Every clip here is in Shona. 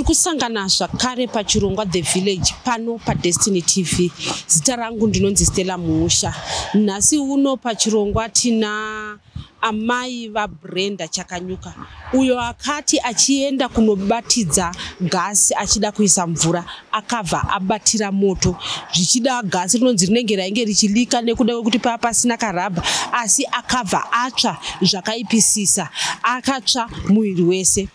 Tiri kusangana zvakare pachirongwa The Village pano paDestiny TV. Zita rangu ndinonzi Stella Muusha. Nhasi uno pachirongwa tina amai vaBrenda Chakanyuka, uyo akati achienda kunobatidza gasi achida kuisa mvura akabva abatira moto. Zvichida gasi rinonzi rinenge rainge richilika nekuda kwekuti paa pasina karabha, asi akabva atsva zvakaipisisa, akatsva muviri wese.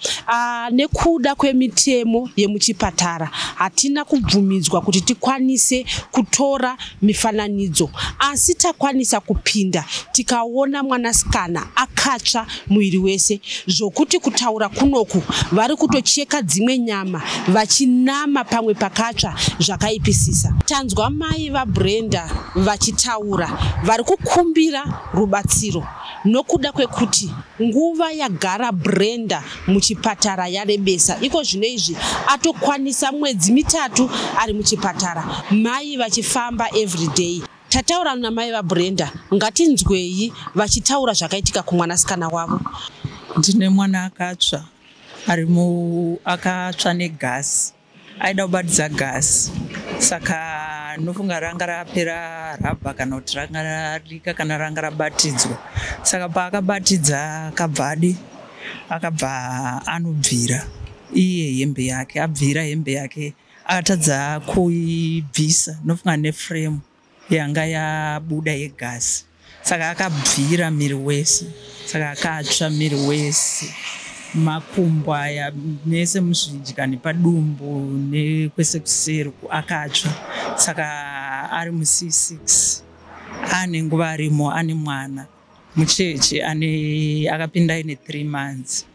Nekuda kwemitemo yemuchipatara hatina kubvumidzwa kuti tikwanise kutora mifananidzo, asi takwanisa kupinda tikaona mwanasikana akatsva muviri wese, zvokuti kutaura kunoku vari kutocheka dzimwe nyama vachinama pamwe pakatsva zvakaipisisa. Tanzwa mai vaBrenda vachitaura, vari kukumbira rubatsiro nokuda kwekuti nguva yagara Brenda muchipatara yarebesa. Iko zvino izvi atokwanisa mwedzi 3 ari muchipatara, mai vachifamba everyday. Tataura namai vaBrenda, ngatinzwei vachitaura zvakaitika kumwanasikana wavo. Ndine mwana akatsva, akatsva negasi, aida kubatidza gasi, saka nofunga ranga rapera rabha kana kuti ranga rarika kana ranga rabatidzwa. Saka paakabatidza akabva adi akabva anobvira iye hembe yake, abvira hembe yake akatadza kuibvisa, nofunga neframe yanga yabuda yegasi, saka akabvira miri wese, saka akatsva miri wese, makumbo aya mese muzvidya nepadumbu nekwese kuseri akatsva. Saka ari muC6, ane nguva arimo, ane mwana mucheche ane akapinda aine 3 months,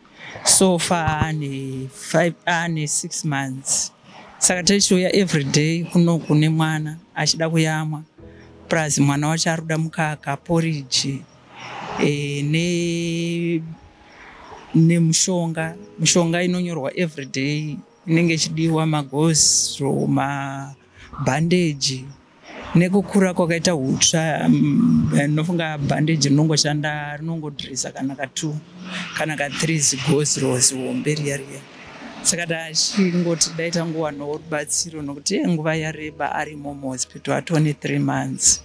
so far ane 5, ane 6 months. Saka tichiuya everyday kuno kune mwana achida kuyamwa, plus mwana wacho ari kuda mukaka, porridge, nemushonga. Mishonga inonyorwa everyday inenge ichidiwa, magozro, mabhandeji. Nekukura kwakaita hutsva, nofunga bhandeji rinongoshanda, rinongodhirisa kana ka2 kana ka3, zigozro zihombe riya riya. Saka tachingoti dai tangowanawo rubatsiro, nokuti nguva yareba arimo muhospital, atone 3 months.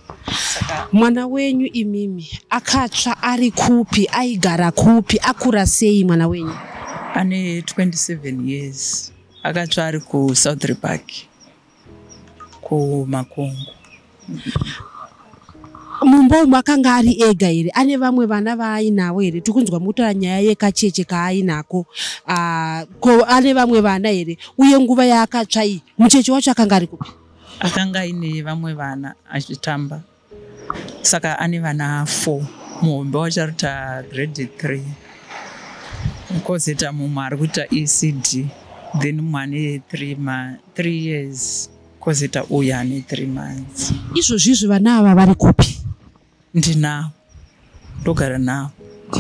Saka mwana wenyu imimi akatsva ari kupi? Aigara kupi? Akura sei mwana wenyu? Ane 27 years. Akatsva ari kuSouth Park, kuMakongo. Mumba umu akanga ari ega here? Ane vamwe vana vaainavo here? Tikunzwa mutaura nyaya yekacheche kaainako. Ko ane vamwe vana here? Uye nguva yaakatsva iyi mucheche wacho akanga ari kupi? Akanga aine vamwe vana achitamba, saka ane vana 4. Muhombe wacho ari kuita grade 3, kwozoita mumwe ari kuita ECD, then mumwe ane 3 years, kwozoita uyu ane 3 months. Izvozvizvi vana ava vari kupi? Ndinavo, ndogara navo.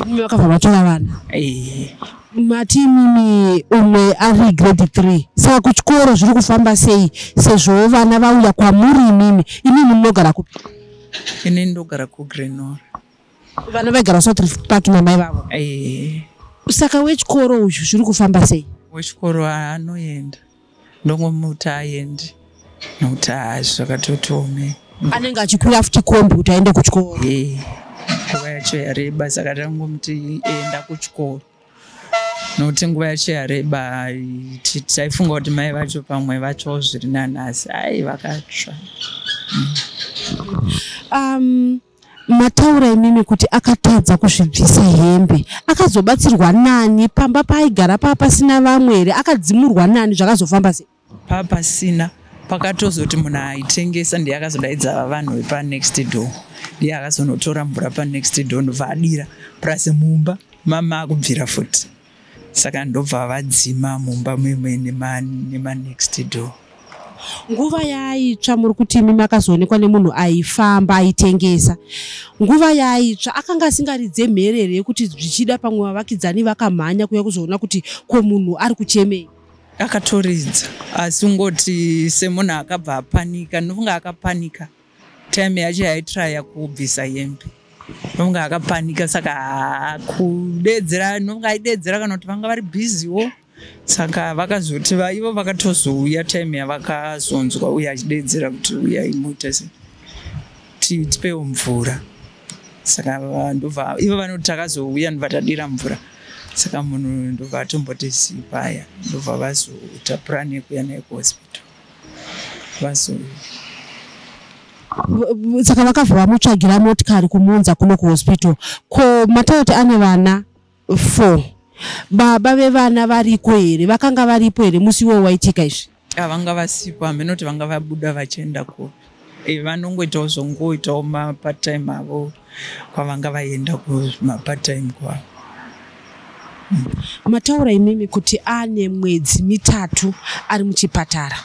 Ndimi vakabva vatora vana? Ee. Mati imimi umwe ari grade 3, saka kuchikoro zviri kufamba sei sezvo vana vauya kwamuri imimi? Imimi munogara kupi? Ini ndogara kuGlen Norah. Vana vaigara South Park namai vavo? Ee. Saka wechikoro uyu zviri kufamba sei? Wechikoro anoenda, ndongomuti aende nokuti zvakatotiomei. Anenge achikwira futi kombi kuti aende kuchikoro? Ee, nguva yacho yareba, saka tangomuti enda kuchikoro nokuti nguva yacho yareba. Taifunga kuti mai vacho pamwe vatsvawo zviri nanhasi, ai vakatsva. Mataura imimi kuti akatadza kuzvibvisa hembe. Akazobatsirwa nani? Pamba paaigara paa pasina vamwe here? Akadzimurwa nani? Zvakazofamba sei? Papasina, pakatozoti munhu aitengesa ndiye akazodaidza vanhu vepanext door, ndiye akazonotora mvura panext door, ndobva adira, plus mumba mama akubvira futi, saka ndobva vadzima mumba mumwe nemanext door. Nguva yaaitsva, muri kuti imimi akazoonekwa nemunhu aifamba aitengesa. Nguva yaaitsva akanga asingaridze mherere yekuti zvichida pamwe vavakidzani vakamhanya kuuya kuzoona kuti ko munhu ari kuchemei? Akatoridza, asi ungoti semunhu akabva apanika, ndofunga akapanika time yacho yaitraya kubvisa hembe, ndofunga akapanika, saka kudedzera, ndofunga aidedzera kana kuti vanga vari bhiziwo. Saka vakazoti vaivo vakatozouya time yavakazonzwa uye achideedzera kuti uyai muite se tipewo mvura. Saka ndobva ivo vanoti takazouya ndobva tadira mvura. Saka munhu ndobva atomboti zipaya, ndobva vazoita purani yekuuya naye kuhospital. Saka vakabva vamutsvagira motikari kumuunza kuno kuhospital. Ko mataura kuti ane vana 4, baba vevana variko here? Vakanga varipo here musi iwowo waitika izvi? Vanga vasipo, hameno kuti vanga vabuda vachienda kupi. Vanongoitawo zvongoitawo mapart time avo kwavanga vaenda kumapart time kwavo. Mataura imimi kuti ane mwedzi 3 ari muchipatara.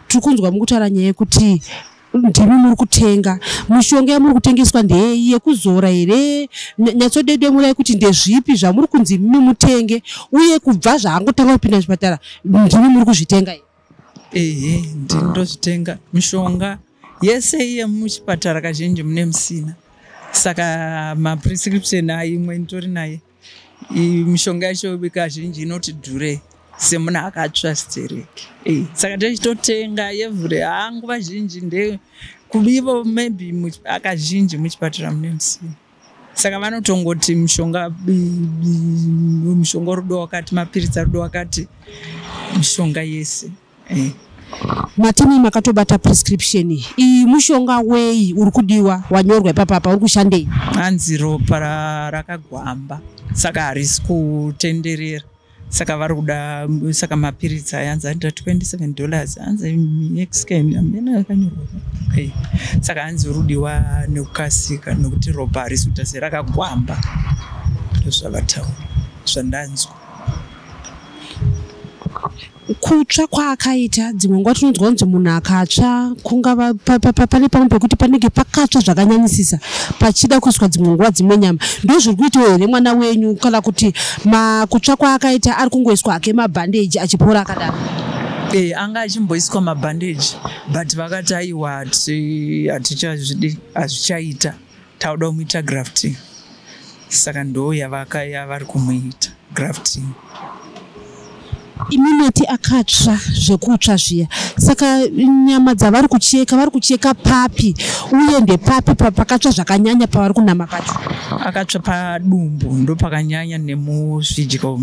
Tiri kunzwa mukutaura nyaya yekuti ndimi muri kutenga mishonga yamuri kutengeswa, ndeyei yekuzora here? Nyatsodedemurai kuti ndezvipi zvamuri kunzi imi mutenge, uye kubva zvaangotanga kupinda muchipatara ndimi muri kuzvitenga here? Ehe, ndini ndozvitenga mishonga yese iye. Muchipatara kazhinji mune musina, saka maprescription aimwe nditori naye. Mishonga yacho kazhinji inoti dhurei semunhu akatsva stereki. Saka tichitotenga every nguva zhinji nde ivo maybe akazhinji muchipatara mune musina, saka vanotongoti mishonga, mushonga rudo wakati, mapiritsi arudo wakati, mishonga yese. Matimi makatobata prescription iyi, mushonga wei uri kudiwa wanyorwa ipapapa, uri kushandei? Hanzi ropa rakagwamba, saka harisi kutenderera, saka vari kuda, saka mapiritsi aya hanzi anoita $27, hanzi Mexican amene akanyorwa. Saka hanzi uri kudiwa nekukasika nekuti ropa harisi kuita serakagwamba, ndozvavataura zvandanzwa. Kutsva kwaakaita, dzimwe nguva tinonzwa kunzi munhu akatsva kungava pane pamwe pekuti panenge pakatsva zvakanyanyisisa, pachida kuiswa dzimwe nguva dzimwe nyama. Ndo zviri kuitawo here mwana wenyu, kana kuti kutsva kwaakaita ari kungoiswa hake mabhandeji achipora akadaro? Anga achimboiswa mabhandeji, but vakati aiwa, hatichazvidi, hazvichaita, tauda kumuita grafting. Saka ndo yavari kumuita grafting. Imimeti akatsva zvekutsva zviya, saka nyama dzavari kucheka, vari kucheka papi, uye ndepapi pakatsva zvakanyanya pavari kunama pacho? Akatsva padumbu, ndo pakanyanya, nemuzvidyo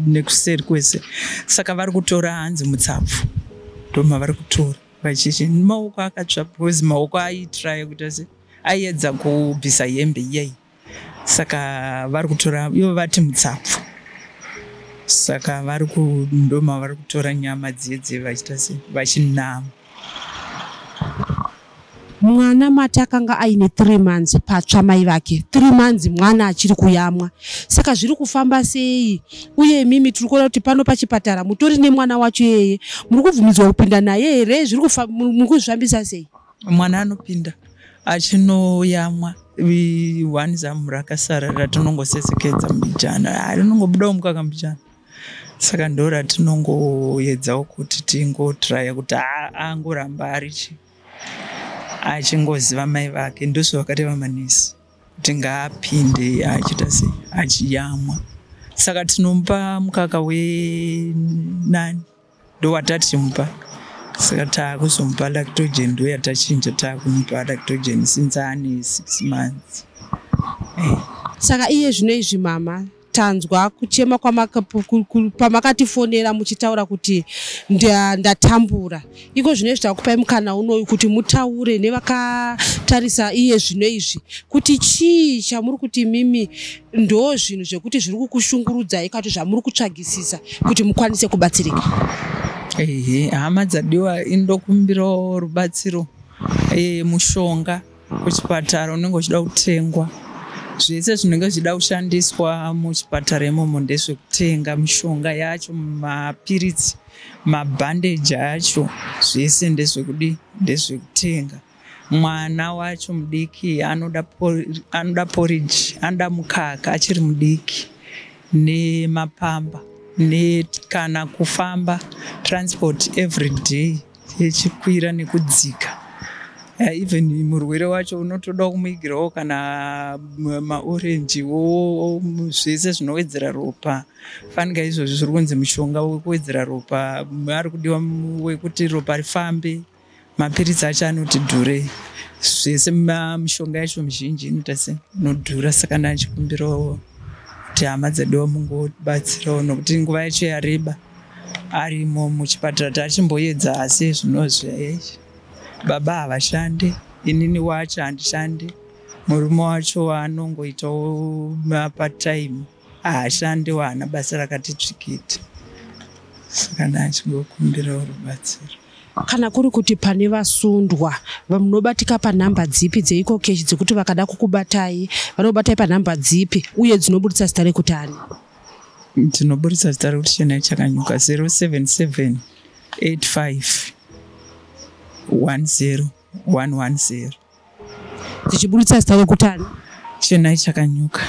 nekuseri kwese. Saka vari kutora hanzi mutsapfu, ndo mavari kutora vachichi maoko akatsva, because maoko aitraya kuita se aiedza kubvisa hembe iyai. Saka vari kutora, ivo vati mutsapfu, saka vari ndoma vari kutora nyama dzedze vachiita se vachinama. Mwana mati akanga aine 3 months patsva mai vake, 3 months mwana achiri kuyamwa. Saka zviri kufamba sei? Uye imimi tiri kuona kuti pano pachipatara mutori nemwana wacho iyeye, muri kubvumidzwa kupinda naye here? Zviri muri kuzvifambisa sei? Mwana anopinda achinoyamwa one zamu rakasara ratinongosesekedza mbijana, rinongobudawo mukaka mbijana. Saka ndo ratinongoedzawo kuti tingotraya kuti angoramba arichi achingoziva mai vake. Ndozvavakareva manesi kuti ngaapinde achiita sei achiyamwa. Saka tinomupa mukaka wenani, ndowatatimupa, saka taakuzomupa Lactogen, ndo yatachinja, taakumupa Lactogen since ane 6 months. Saka iye zvino izvi, mama, tanzwa kuchema pamakatifonera muchitaura kuti ndatambura. Iko zvino izvi takupai mukana unoyu kuti mutaure nevakatarisa iye zvino izvi kuti chii chamuri kuti mimi ndo zvinhu zvekuti zviri kukushungurudzai, kati zvamuri kutsvagisisa kuti mukwanise kubatsirika. Ehe, hama dzadiwa, indokumbirawo rubatsiro. Mushonga kuchipatara unenge uchida kutengwa, zvese zvinenge zvichida kushandiswa muchipatara imomo ndezvekutenga, mishonga yacho, mapiritsi, mabhandeji acho, zvese ndezvekudi ndezvekutenga. Mwana wacho mudiki, anoda porridge, anoda mukaka achiri mudiki, nemapamba, nekana kufamba, transport every day yechikwira nekudzika. Even murwere wacho unotoda kumuigirawo kana maorenjiwo, zvese zvinowedzera ropa. Fanika izvozvi zviri kunzi mushonga wekuwedzera ropa ari kudiwa, wekuti ropa rifambe. Mapiritsi acho anoti dhurei, zvese mishonga yacho mizhinji inoita se inodhura. Saka ndachikumbirawo kuti hama dzeduwo mungobatsirawo, nokuti nguva yacho yareba arimo muchipatara. Tachimboedza, asi zvinozvi baba havashande, inini wacho handishande, murume wacho anongoitawo mapart time, haashandiwo, haana basa rakati tsvikiti. Saka ndachingokumbirawo rubatsiro. Kana kuri kuti pane vasundwa, munobatika panhamba dzipi dzeEcoCash, dzekuti vakada kukubatai vanobatai panhamba dzipi, uye dzinobudisa zita rekuti ani? Dzinoburitsa zita rekuti Chenai Chakanyuka, 077 85 10 110. Dzichiburitsa zita rekuti ani? Chenai Chakanyuka.